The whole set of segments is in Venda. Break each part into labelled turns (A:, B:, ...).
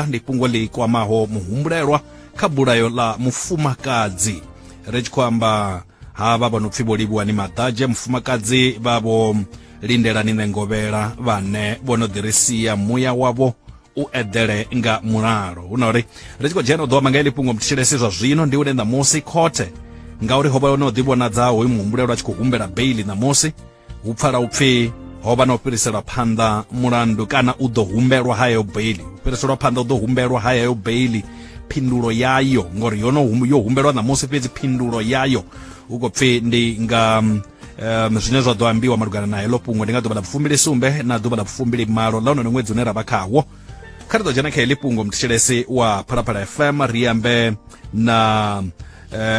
A: Ndi fhungo ḽi kwamaho muhumbulelwa kha bulayo ḽa mufumakadzi. Ri tshi khou amba havha vha no pfi Vho Livhuwani Maḓadzhe, mufumakadzi vha Vho Lindelani Ṋengovhela, vhane vho no ḓi ri sia, muya wavho u eḓele nga mulalo. Hu na uri ri tshi khou dzhena u ḓo amba nga heḽi fhungo, muthetshelesi, zwa zwino ndi une ṋamusi khothe, ngauri ho vha no ḓi vhonadza hoyu muhumbulelwa a tshi khou humbela beili ṋamusi, Hu pfala u pfi ho vha na u fhiriselwa phanḓa mulandu kana u ḓo humbelwa hayo beili, u fhiriselwa phanḓa u ḓo humbelwa hayo beili, phindulo yayo ngori yo no yo humbelwa ṋamusi, fhedzi phindulo yayo hu khou pfi ndi nga zwine zwa ḓo ambiwa malugana na heḽo fhungo ndi nga ḓuvha ḽa 27 na ḓuvha ḽa 28 ḽa honoyo ṅwedzi une ra vha khawo. Kha ri ḓo dzhena kha heḽi fhungo, muthetshelesi wa Phalaphala FM, ri ambe na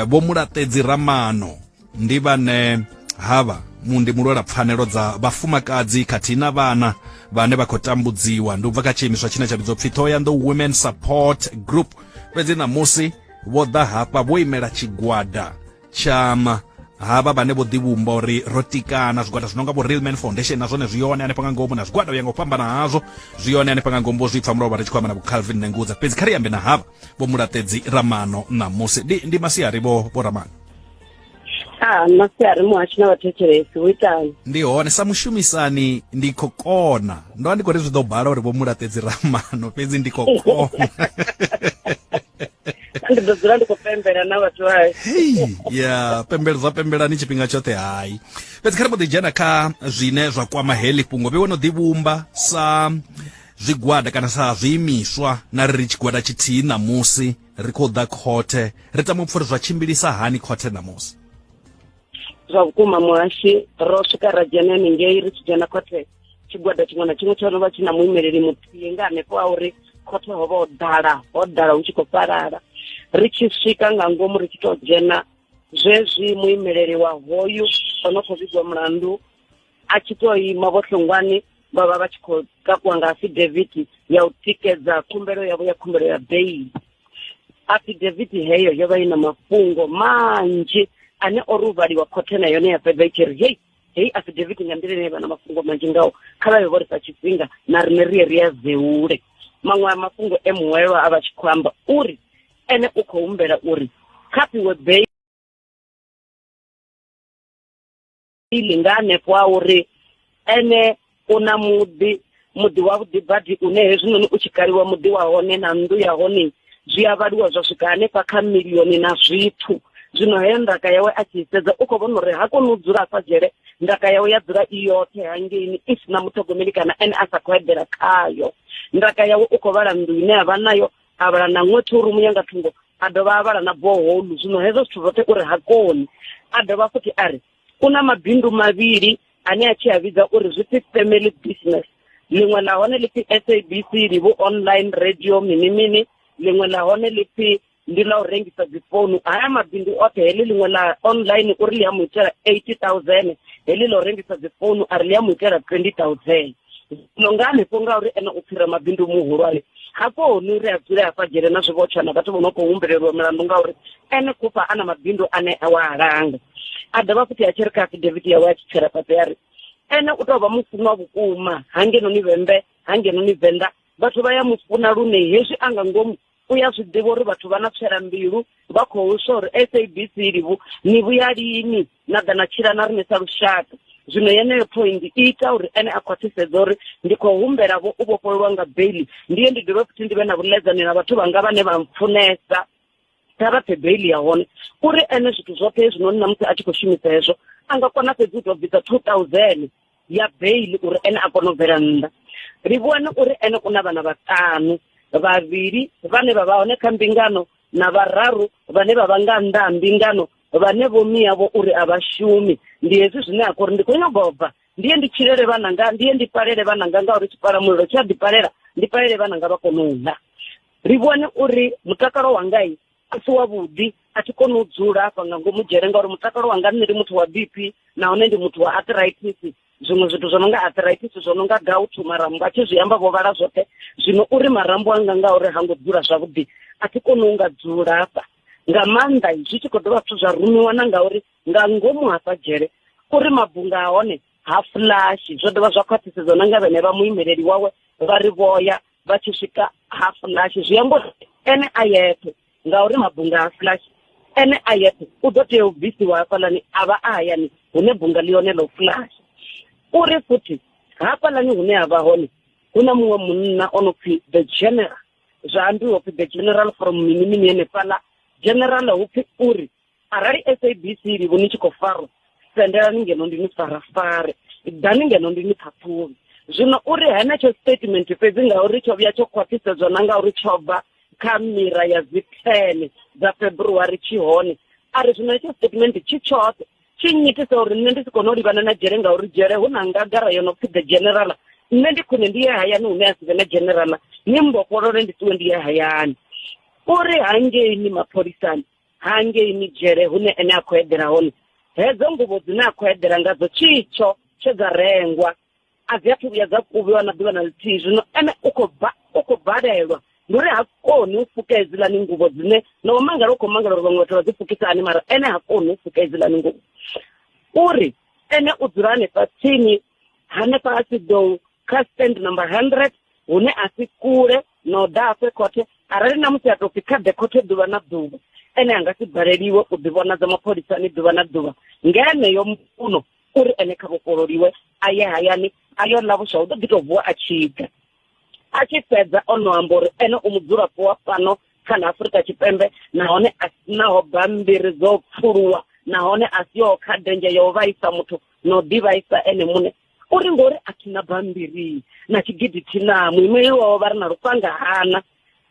A: Vho Mulaṱedzi Ramano. Ndi vhane havha ndi mulwela pfanelo dza vhafumakadzi khathihi na vhana vhane vha khou tambudziwa, ndi u bva kha tshiimiswa tshine tsha vhidzwa pfi Thohoyandou Women Support Group. Fhedzi ṋamusi vho ḓa hafha vho imela tshigwada tsha havha vhane vho ḓivhumba uri ro tikana, zwigwada zwi nonga vho Real Men Foundation na zwone zwi hone hanefha nga ngomu, na zwigwada u ya nga u fhambana hazwo zwi hone hanefha nga ngomu. Vho zwi pfa mulovha ri tshi khou amba na vho Calvin Nengudza. Fhedzi kha ri ambe na havha Vho Mulaṱedzi Ramano ṋamusi. Ndi masiari vho Ramano.
B: Ah, masiari muhashi na vhathetshelesi, hu itani?
A: Ndi hone sa mushumisani, ndi khou kona. Ndo vha ndi khou ri zwi ḓo bala uri Vho Mulaṱedzi Ramano, fhedzi ndi khou kona.
B: Ndi ḓo dzula ndi khou pembela na vhathu vha.
A: Hey, ya pembela zwa pembelani tshifhinga tshoṱhe hai. Fhedzi kha ri mbo ḓi dzhena kha zwine zwa kwama heḽi fhungo. Vhe wo no ḓivhumba sa zwigwada kana sa zwiimiswa na ri ri tshigwada tshithihi ṋamusi ri khou ḓa khothe, ri tama u pfa uri zwa tshimbilisa hani khothe ṋamusi.
B: Zwa vhukuma muhashi, ro swika ra dzhena haningei, ri tshi dzhena khothe tshigwada tshiṅwe na tshiṅwe tsho no vha tshi na muimeleli muthihi nga hanefho a uri khothe ho vha ho ḓala, ho ḓala hu tshi khou fhalala. Ri tshi swika nga ngomu ri tshi tou dzhena, zwezwi muimeleli wa hoyu o no khou vhigwa mulandu a tshi tou ima, vho Hlongwane vha vha vha tshi khou takuwa nga affidavit ya u tikedza khumbelo yavho ya khumbelo ya beili. Affidavit heyo yo vha i na mafhungo manzhi ane o ri u vhaliwa khothe na yone ya fhedza i tshi ri hei heyi affidavit nga nḓila ine ya vha na mafhungo manzhi ngao, kha vha vhe vho ri fha tshifhinga na riṋe ri ye ri a zeule. Maṅwe a mafhungo e muhwelelwa a vha tshi khou amba uri ene u khou humbela uri kha fhiwe beili nga hanefho a uri ene u na muḓi, muḓi wavhuḓi badi une hezwinoni u tshi kaliwa muḓi wa hone na nnḓu ya hone zwi a vhaliwa zwa swika hanefha kha milioni na zwithu. Zwino heyo ndaka yawe a tshi i sedza u khou vhona uri ha koni u dzula afha dzhele, ndaka yawe ya dzula i yoṱhe hangeini i si na muṱhogomeli kana ene a sa khou eḓela khayo. Ndaka yawe u khou vhala nnḓu ine a vha nayo, a vhala na ṅwe thurumu ya nga thungo, a dovha a vhala na boholu. Zwino hezwo zwithu zwoṱhe uri ha koni. A dovha futhi a ri u na mabindu mavhili ane a tshi a vhidza uri zwi pfi family business, ḽiṅwe ḽa hone ḽi pfi SABC Livhu online radio mini mini, ḽiṅwe ḽa hone ḽi pfi ndi ḽa u rengisa dzi founu. Haya mabindu oṱhe, heḽi ḽiṅwe ḽa online uri ḽi a mu itela 80,000, heḽi ḽa u rengisa dzi founu a ri ḽi a mu itela 20,000. Zwino nga hanefho ngauri ene u pfira mabindu muhulwane, ha koni uri a dzule hafha dzhele na zwivhotshwa na vhathu vho no khou humbelelwa milandu ngauri ene khufha a na mabindu ane a wa alanga. A dovha futhi a tshi ri kha affidavit yawe a tshi tsela fhasi a ri ene u tou vha mufunwa vhukuma hangenoni Vhembe, hangenoni Venḓa, vhathu vha ya mufuna lune hezwi a nga ngomu u ya zwi ḓivha uri vhathu vha na tswela mbilu, vha khou swa uri SABC Livhu ni vhuya lini na ḓa na tshila na riṋe sa lushaka. Zwino yeneyo point i ita uri ene a khwaṱhisedze uri ndi khou humbela vho u vhofhololwa nga beili, ndi ye ndi dovhe futhi ndi vhe na vhuḽedzani na vhathu vhanga vhane vha mpfunesa, kha vha pfe beili ya hone. Uri ene zwithu zwoṱhe hezwinoni na musi a tshi khou shumisa hezwo a nga kona fhedzi u tou bvisa 2000 ya beili uri ene a kone u bvela nnḓa. Livhuwani uri ene u na vhana vhaṱanu, vhavhili vhane vha vha hone kha mbingano na vhararu vhane vha vha nga nnḓa ha mbingano vhane vho miyavho uri a vha shumi. Ndi hezwi zwine a khou ri ndi khou nyaga u bva ndi ye ndi tshilele vhananga, ndi ye ndi palele vhananga ngauri tshipalamulilo tshi a ḓi palela, ndi palele vhananga vha kone u ḽa. Livhuwani uri mutakalo wangai a si wavhuḓi, a thi koni u dzula hafha nga ngomu dzhele ngauri mutakalo wanga nṋe ndi muthu wa BP nahone ndi muthu wa arthritis, zwiṅwe zwithu zwo no nga arthritis, zwo no nga gout, marambo a tshi zwi amba vho vhala zwoṱhe. Zwino uri marambo anga ngauri ha ngo dzula zwavhuḓi a thi koni u nga dzula hafha nga maanḓa. Zwi tshi khou dovha zwithu zwa rumiwa na ngauri nga ngomu hafha dzhele uri mabunga a hone ha flashi, zwo dovha zwa khwaṱhisedzwa na nga vhene vha muimeleli wawe vha ri vhoya. Vha tshi swika ha flash, zwi amba uri ene a yeṱhe, ngauri mabunga ha flash ene a yeṱhe u ḓo tea u bvisiwa hafhaḽani a vha a hayani hune bunga ḽi hone ḽo flash. Uri futhi hafhaḽani hune ha vha hone hu na muṅwe munna o no pfi the general, zwa ambiwa pfi the general from mini mini henefhaḽa. General hu pfi uri arali SABC livho ni tshi khou farwa, sendelani ngeno ndi ni farafare, ḓani ngeno ndi ni ṱhaṱhuvhe. Zwino uri henetsho statement fhedzi, ngauri tsho vhuya tsho khwaṱhisedzwa na ngauri tsho bva kha mira ya dzi 10 dza February tshi hone, a ri zwino hetsho statement tshi tshoṱhe tshi nnyitisa uri nṋe ndi si kone u livhana na dzhele, ngauri dzhele hu na ngagara yo no pfi the general. Nṋe ndi khwine ndi ye hayani hune a si vhe na general, ni mbofholole ndi ṱuwe ndi ye hayani. Uri hangeini mapholisani, hangeini dzhele hune ene a khou eḓela hone, hedzo nguvho dzine a khou eḓela ngadzo tshitsho tshe dza rengwa a dzi athu vhuya dza kuvhiwa na ḓuvha na ḽithihi. Zwino ene u khou ba u khou balelwa, ndi uri ha koni u fuka hedziḽani nguvho dzine na u mangala u khou mangala uri vhaṅwe vhathu vha dzi fukisa hani, mara ene ha koni u fuka hedziḽani nguvho. Uri ene u dzula hanefha tsini hanefha a si ḓou kha stand number 100, hune a si kule na u ḓa hafhe khothe. Arali na musi a tou pfi kha ḓe khothe ḓuvha na ḓuvha, ene a nga si baleliwe u ḓivhonadza mapholisani ḓuvha na ḓuvha nga eneyo mbuno. Uri ene kha vhofhololiwe a ye hayani a yo ḽa vhuswa, u ḓo ḓi tou vuwa a tshi ḓa. A tshi fhedza o no amba uri ene u mudzulapo wa fhano kha ḽa Afrika Tshipembe, nahone a sinaho bammbiri dzo pfuluwa, nahone a siho kha denzhe ya u vhaisa muthu na u ḓivhaisa ene muṋe. Uri ngori a thina bammbiri na tshigidi thina, muimeleli wawe vha ri na lufhanga hana.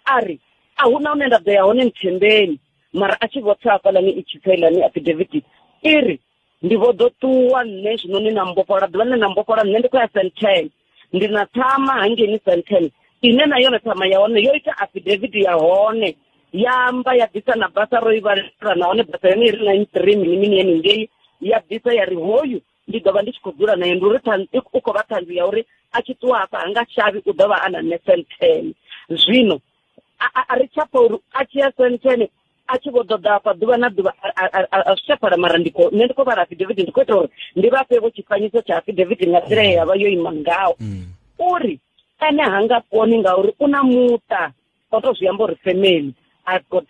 B: A ri a huna hune nda ḓo ya hone, nthembeni. Mara a tshi vho tsa hafhaḽani i tshi pfa iḽani affidavit i ri ndi vho ḓo ṱuwa nṋe zwino ni na mbofholola, ḓuvha ḽine na mbofholola nṋe ndi khou ya Sandton, ndi na ṱhama hangeini Sandton ine na yone ṱhama ya hone yo ita affidavit ya hone, ya amba ya ḓisa na basa ro i vhalela, nahone basa yone i ri 93 mini mini henengei, ya ḓisa ya ri hoyu ndi ḓo vha ndi tshi khou dzula naye, ndi uri u khou vha ṱhanzi ya uri a tshi ṱuwa hafha ha nga shavhi, u ḓo vha a na nṋe Sandton. Zwino a ri tsha pfa uri a tshi ya Sandton a tshi vho ḓoḓa afha ḓuvha na ḓuvha a zwi tsha pfala. Mara ndi khou nṋe ndi khou vhala affidavit, ndi khou ita uri ndi vha fhe vho tshifanyiso tsha affidavit nga nḓila ye ya vha yo ima ngaho. Uri ene ha nga koni ngauri u na muṱa, o to zwi amba uri family, I've got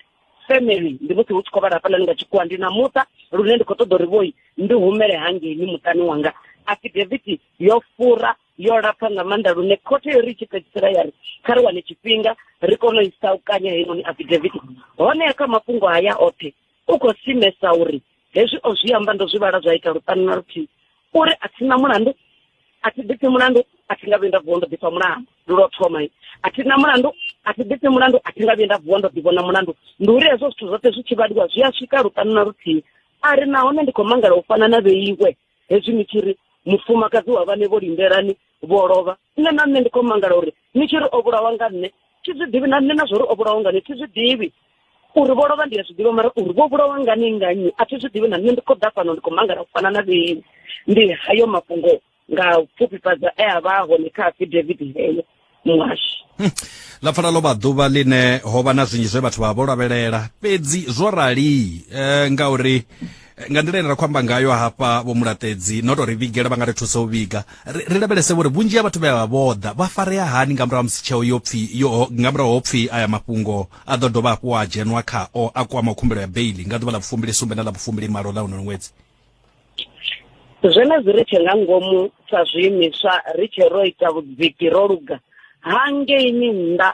B: family, ndi musi hu tshi khou vhala hafhaḽani nga tshikhuwa, ndi na muṱa lune ndi khou ṱoḓa uri vhoi ndi humele hangeini muṱani wanga. Affidavit yo fura yo lapfa nga maanḓa lune khothe yo ri tshi fhedzisela ya ri kha ri wane tshifhinga ri kone u i saukanya heinoni affidavit. Honeha kha mafhungo haya oṱhe u khou simesa uri hezwi o zwi amba ndo zwi vhala zwa ita luṱanu na luthihi, uri a thi na mulandu, a thi ḓipfi mulandu, a thi nga vhuyi nda vuwa ndo ḓipfa mulandu. Ndi lwo thoma, a thi na mulandu, a thi ḓipfi mulandu, a thi nga vhuyi nda vuwa ndo ḓivhona mulandu. Ndi uri hezwo zwithu zwoṱhe zwi tshi vhaliwa zwi a swika luṱanu na luthihi. A ri nahone ndi khou mangala u fana na vheiwe hezwi ni tshi ri mufumakadzi wa vhane vho lindelani vho lovha, nṋe na nṋe ndi khou mangala uri ni tshi ri o vhulawa nga nṋe thi zwi ḓivhi, na nṋe na zwo uri o vhulawa nga nṋe thi zwi ḓivhi. Uri vho lovha ndi a zwi ḓivha, mara uri vho vhulawa ngani nga nnyi a thi zwi ḓivhi, na nṋe ndi khou ḓa fhano ndi khou mangala u fana na vheiwe. Ndi hayo mafhungo nga pfufhifhadza e a vha a hone kha affidavit heyo, muhashi.
A: Ḽa pfala ḽo vha ḓuvha ḽine ho vha na zwinzhi zwe vhathu vha vho lavhelela, fhedzi zwo rali ngauri nga nḓila ine ra khou amba ngayo hafha vho Mulaṱedzi no to ri vhigela, vha nga ri thusa u vhiga. Ri lavhelese uri vhunzhi ha vhathu vhe vha vho ḓa vha farea hani nga murahu ha musi tsheo yo pfhi yo nga murahu ho pfhi aya mafhungo a ḓo dovha hafhu a dzhenwa khao a kwama khumbelo ya beiḽi nga ḓuvha ḽa vhufumbili sumbe na ḽa vhufumbili malo ḽa uno ṅwedzi.
B: Zwenezwi ri tshe nga ngomu sa zwiimiswa ri tshe ro ita vhudziki ro luga, hangeini nnḓa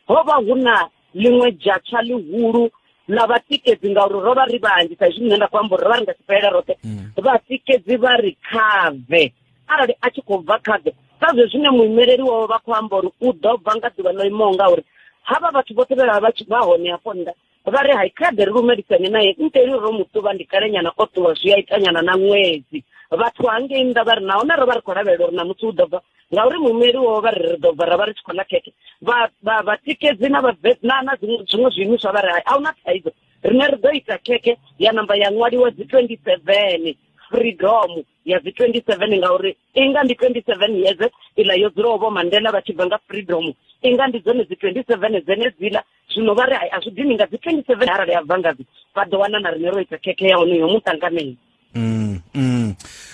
B: ho vha hu na ḽiṅwe dzhatsha ḽihulu ḽa vhatikedzi, ngauri ro vha ri vhanzhi sa izwi nṋe nda khou amba uri ro vha ri nga si fhelela roṱhe. Vhatikedzi vha ri khave arali a tshi khou bva khave sa zwe zwine muimeleli wawe vha khou amba uri u ḓo bva nga ḓuvha ḽo imaho, ngauri havha vhathu vhoṱhe vhe vha vha hone hafho nnḓa vha ri hai kha ḓe ri lumelisane naye, nteli ro mu ṱuvha ndi kalenyana o ṱuwa zwi a itanyana na ṅwedzi. Vhathu hangei nnḓa vha ri nahone ro vha ri khou lavhelela uri ṋamusi u ḓo bva, ngauri muimeli wawe vha ri ri ḓo bva ra vha ri tshi khou ḽa khekhe. Vhatikedzi na na na zwiṅwe zwiimiswa vha ri hai a huna thaidzo, riṋe ri ḓo ita khekhe ya namba ya ṅwaliwa dzi 27 freedom ya dzi 27, ngauri inga ndi 27 years iḽa yo dzulaho vho Mandela vha tshi bva nga freedom, inga ndi dzone dzi 27 dzenedziḽa. Zwino vha ri hai a zwi dini nga dzi 27 arali a bva ngadzo vha ḓo wana na riṋe ro ita khekhe ya onoyo muṱanganeni.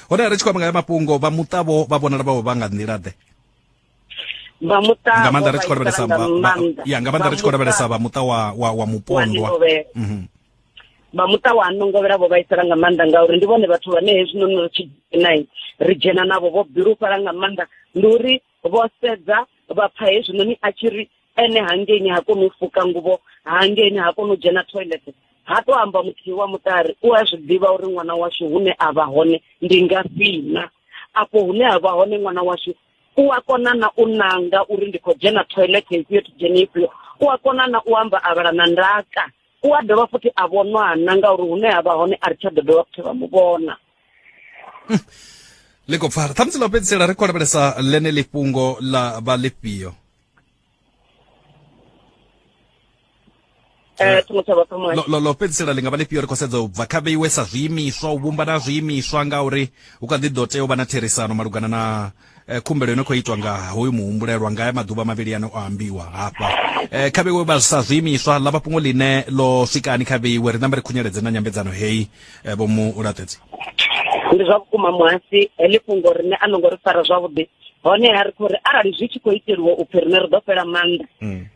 A: Hone ri tshi khou amba nga mafhungo vha muṱa vho vha vhonala vha vho vha nga nḓila ḓe?
B: Vha muṱa
A: nga maanḓa ri tshi khou lavhelesa ya nga maanḓa ri tshi khou lavhelesa vha muṱa wa wa wa mupondwa.
B: Vha muṱa wa Nongovhela vho vhaisala nga maanḓa ngauri ndi vhone vhathu vhane hezwinoni ri tshi dzhena ri dzhena navho vho bilufhala nga maanḓa. Ndi uri vho sedza vha pfa hezwinoni a tshi ri ene hangeini ha koni u fuka nguvho, hangeini ha koni u dzhena toilet. Ha to amba muthihi wa muṱa ri u a zwi ḓivha uri ṅwana washu hune a vha hone ndi ngafhina, afho hune a vha hone ṅwana washu u a kona na u nanga uri ndi khou dzhena toilet ifhio, thi dzheni ifhio. U a kona na u amba a vhala na ndaka. U a dovha futhi a vhonwana ngauri hune a vha hone a ri tsha ḓo dovha futhi vha mu vhona.
A: Ḽi khou pfala. Ṱhamusi ḽa u fhedzisela ri khou lavhelesa ḽeneḽi fhungo ḽa vha ḽifhio? Ḽo fhedzisela ḽi nga vha ḽifhio? Ri khou sedza u bva kha vheiwe sa zwiimiswa, u vhumba na zwiimiswa, ngauri hu kha ḓi ḓo tea u vha na therisano malugana na khumbelo ino khou itwa nga hoyu muhumbulelwa nga ya maḓuvha mavhili ane o ambiwa hafha. Kha vheiwe vha sa zwiimiswa, ḽa vha fhungo ḽine ḽo swikani kha vheiwe, ri nambe ri khunyeledze na nyambedzano heyi. Vho Mulaṱedzi.
B: Ndi zwa vhukuma muhasi, heḽi fhungo rine a no ngo ri fara zwavhuḓi. Honeha ri khou ri arali zwi tshi khou iteliwa u pfhi rine ri ḓo fhela maanḓa,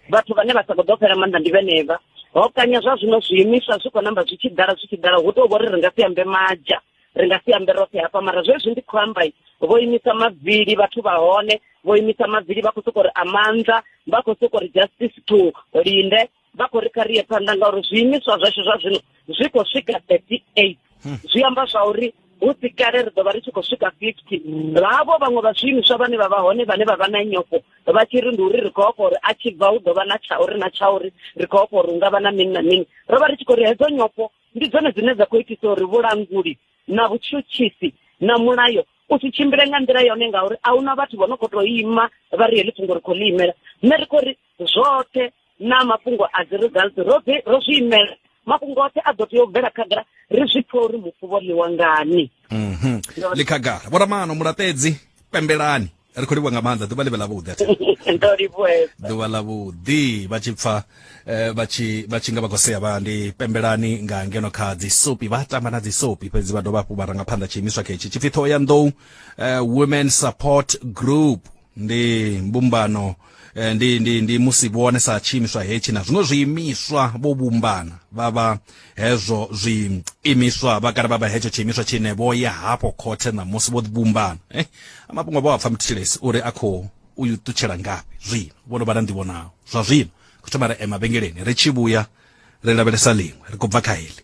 B: vhathu vhane vha sa khou ḓo fhela maanḓa ndi vhenevha. Ho kanya zwa zwino zwiimiswa zwi khou namba zwi tshi ḓala zwi tshi ḓala, hu tou vho ri ri nga si ambe madzha, ri nga si ambe roṱhe hafha, mara zwezwi ndi khou amba vho imisa mavili vhathu vha hone, vho imisa mavili vha khou sokou ri amandla, vha khou sokou ri justice to Linde, vha khou ri kha ri ye phanḓa ngauri zwiimiswa zwashu zwa zwino zwi khou swika 38. Zwi amba zwa uri hu si kale ri ḓo vha ri tshi khou swika 50. Havho vhaṅwe vha zwiimiswa vhane vha vha hone vhane vha vha na nyofho vha tshi ri ndi uri ri khou ofha uri a tshi bva hu ḓo vha na tsha uri na tsha uri, ri khou ofha uri hu nga vha na mini na mini. Ro vha ri tshi khou ri hedzo nyofho ndi dzone dzine dza khou itisa uri vhulanguli na vhutshutshisi na mulayo u si tshimbile nga nḓila yone, ngauri a huna vhathu vho no khou tou ima vha ri heḽi fhungo ri khou ḽi imela. Nṋe ri khou ri zwoṱhe na mafhungo a dzi results ro zwi imela, mafhungo oṱhe a ḓo tea u bvela khagala ri zwi pfhe uri mufu vho ḽiwa ngani.
A: Ḽi khagala. Vhoramano Mulaṱedzi, pembelani, ri khou livhuwa nga maanḓa, ḓuvha ḽi vhe ḽavhuḓi.
B: Ndo livhuwesa.
A: Ḓuvha ḽavhuḓi. Vha tshi pfa vha tshi vha tshi nga vha khou sea vha ndi pembelani nga ngeno kha dzi sopi, vha tamba na dzi sopi, fhedzi vha dovha hafhu vha ranga phanḓa tshiimiswa khetshi tshi pfi Ṱhohoyanḓou Women Support Group. Ndi mbumbano ndi ndi ndi musi vhone sa tshiimiswa hetshi na zwiṅwe zwiimiswa vho vhumbana vha vha hezwo zwiimiswa vha kana vha vha hetsho tshiimiswa tshine vho ya hafho khothe ṋamusi vho vhumbana. Mafhungo vho a pfa muthetshelesi uri a khou u ṱutshela ngafhi zwino, vho no vha na nḓivho nao zwa zwino. Khou thoma ri ema vhengeleni, ri tshi vhuya ri lavhelesa ḽiṅwe, ri khou bva kha heḽi.